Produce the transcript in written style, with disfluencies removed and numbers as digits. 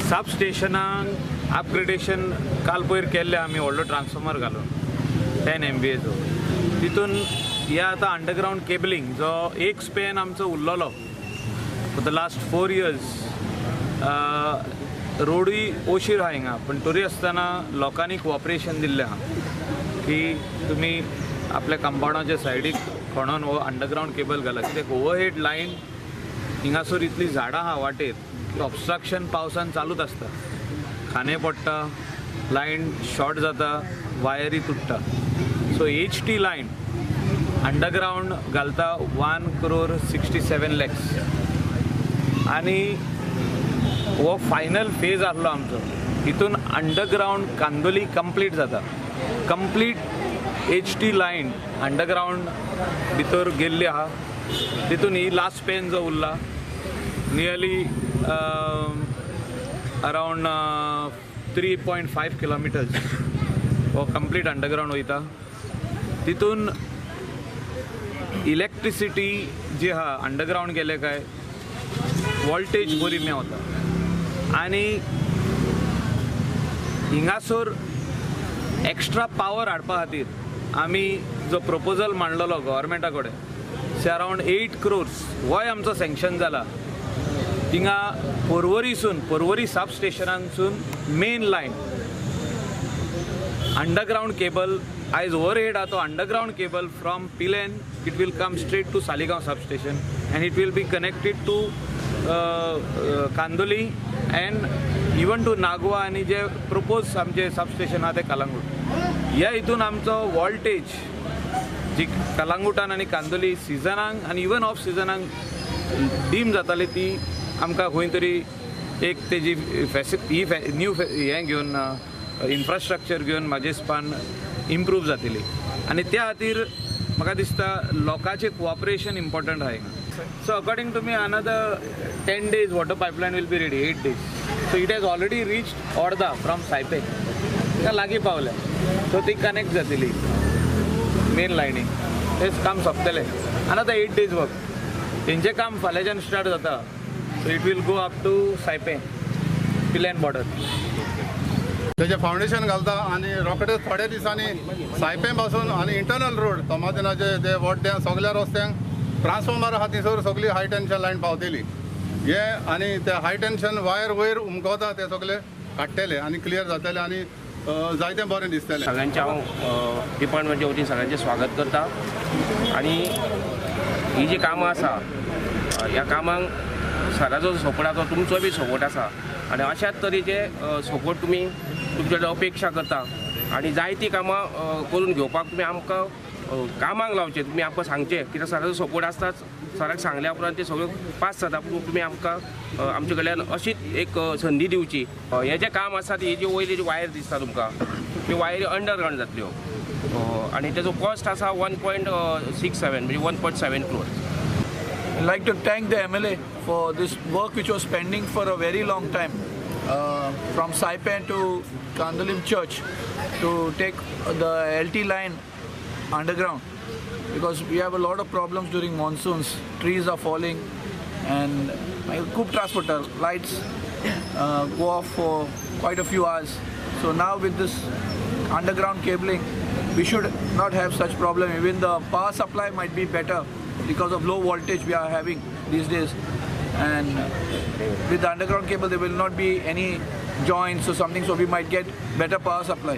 सब स्टेशनाक upgradation काल पयर केल्लें आमी, व्हडलो ट्रान्सफॉर्मर घालून 10 MVAचो. तितून हे आतां अंडरग्रावंड केबलिंग जो एक स्पेन आमचो उरलेलो फॉर the last 4 years. रोडूय ओशीर आहा हिंगा, पूण तरी आसतना लोकांनी कोऑपरेशन दिल्लें आहा की तुमी आपल्या कंपावंडाच्या सायडीक खणोन हो अंडरग्रावंड केबल घाला, कित्याक ओवरहेड लायन हिंगासर इतली झाडां आहा वाटेर की ऑब्स्ट्रक्शन पावसान चालूच आसता, खांदे पडटा, लायन शॉर्ट जाता, वायरी तुट्टा. सो HT line underground घालता 1 crore 67 lakhs आनी हो फायनल फेज आहलो आमचो. हितून अंडरग्रावंड कांदोली कंप्लीट जाता, कंप्लीट HT line underground भितर गेल्ली आहा. तितून ही लास्ट पेन जो उरला नियरली अरावंड 3.5 किलोमिटर्स हो कंप्लीट अंडरग्रावंड वयता. तितून इलेक्ट्रिसिटी जी आहा अंडरग्रावंड गेले काय वॉल्टेज बरी मेवता आनी हिंगासर एक्स्ट्रा पावर हाडपा खातीर आमी जो प्रपोजल मांडलेलो गव्हर्मेंटा कडेन से अरावंड 8 crores होय आमचो सँक्शन जाला. थिंगा पर्वरीसून, पर्वरी सब स्टेशनांसून मेन लायन अंडरग्रावंड केबल आयज ओवरहेड आहा तो underground cable from Pilerne it will come straight to Saligao sub station and it will be connected to Candolim and even to Nagua आनी जे propose आमचे sub station आहा ते कलंगूट. ह्या हितून आमचो वॉल्टेज जी कलंगुटान आनी कांदोली सिजनाक आनी इवन ऑफ सिजनाक डीम जाताली ती आमकां खंय तरी एक तेजी ही न्यू हें घेवन इन्फ्रास्ट्रक्चर घेवन म्हाजे हिसपान इम्प्रूव जातली आनी त्या खातीर म्हाका दिसता लोकांचें कोऑपरेशन इम्पॉर्टंट आहा हिंगा. So according to me another 10 days water pipeline will be ready, 8 days. So it has already reached Orda from Saipem, तिका लागीं पावल्या, सो ती कनेक्ट जातली मेन लायनीक, तेच काम सोंपतलें. अनदर 8 days work, तेंचें काम फाल्यांच्यान स्टार्ट जाता. So it will go up to Saipem Pilerne border. तेजें फावंडेशन घालता आनी रोखडेच थोड्या दिसांनी सायपें पासून आनी इंटरनल रोड तोमादिनाचे जे वड्ड्यां सगल्या रस्त्यांक ट्रान्सफॉर्मर आहा थंयसर सगळी हाय टेन्शन लायन पावतली. हे आनी ते हाय टेन्शन वायर वयर उमकता ते सगळे काडटले आनी क्लियर जातले आनी जायतें बरें दिसतलें. सगळ्यांचें हांव डिपार्टमेंटच्या वतीन सगळ्यांचें स्वागत करता आनी ही जी कामां आसा ह्या कामांक सराचो सपोर्ट आसा, तुमचो बी सपोर्ट आसा आनी अशाच तरेचे सपोर्ट तुमी तुमचे कडेन अपेक्षा करता आनी जायतीं कामां करून घेवपाक तुमी आमकां कामाक लावचें, तुमी आमकां सांगचें कित्याक सराचो सपोर्ट आसताच. सराक सांगल्या उपरांत ते सगळ्यो पास जाता, पूण तुमी आमकां आमचे कडल्यान अशीच एक संदी दिवची. हें जें काम आसा ती जी वयली जी वायर दिसता तुमकां ती वायरी अंडरग्रावंड जातल्यो आनी तेजो कॉस्ट आसा 1.67 म्हणजे 1.7 crores. I'd like to thank the MLA for this work which was pending for a very long time, from Saipem to Candolim Church to take the LT line underground, because we have a lot of problems during monsoons. Trees are falling and खूब त्रास पडटा, lights go off for quite a few hours. So now with this underground cabling, we should not have such problem. Even the power supply might be better because of low voltage we are having these days, and with the underground cable there will not be any joints or something, so we might get better power supply.